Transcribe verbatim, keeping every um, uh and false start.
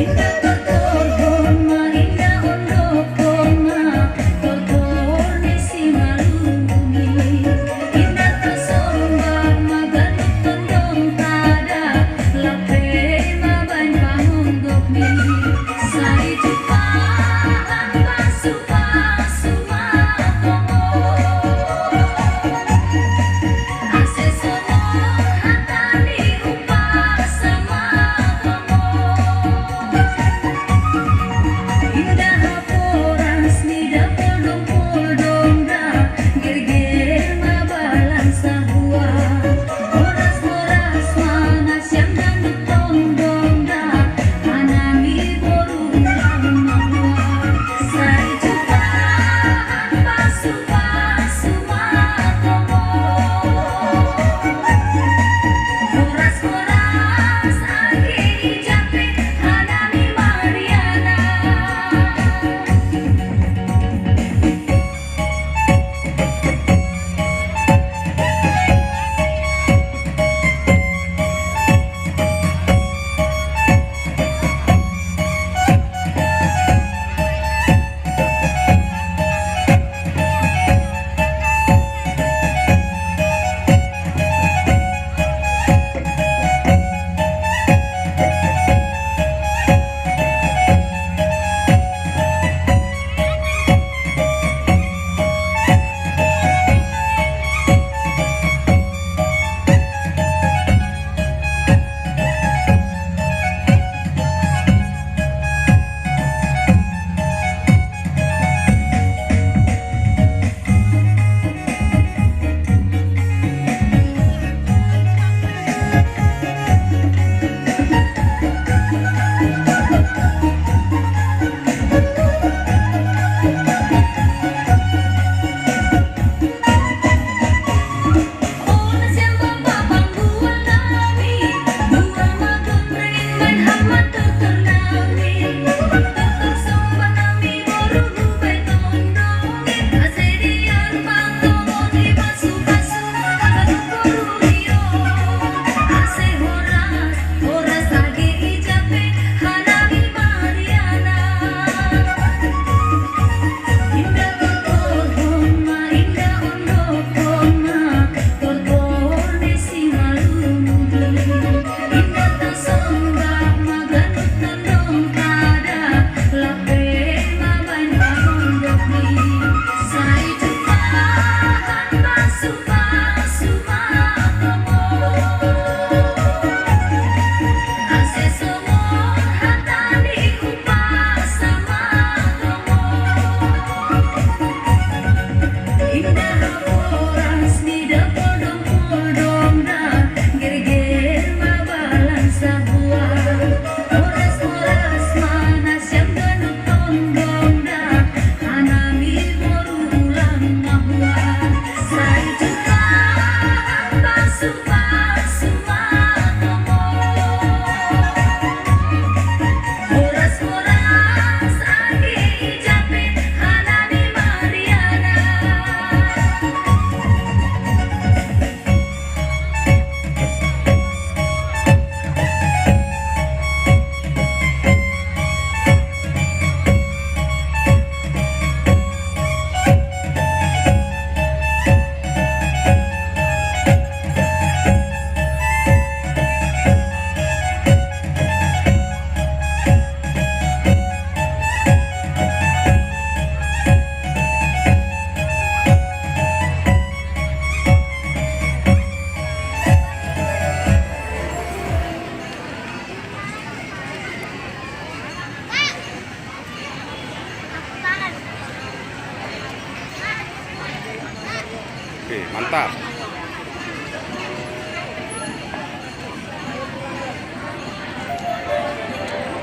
Inda tortor homa, inda ondok homa, tortor ni simalumi. Inda tasomba ma ganup tondong tada, lape ma baen pangondok ni. Sai jumpang pasu-pasu ma tongon. Ase songon hata ni umpasa ma tongon. Inda haporas ni da poldong-poldong da, gerger ma balang sahua. Horas-horas ma na sian ganup tondong da, hami boru ulang mahua. Sai jumpang pasu-pasu ma tongon. Horas-horas age i jape, hami marianan. Inda haporas ni da poldong-poldong da, gerger ma balang sahua. Horas-horas ma na sian ganup tondong da, hami boru ulang mahua. Sai jumpang pasu-pasu ma tongon. Horas-horas age i jape, hami marianan. Oke, mantap.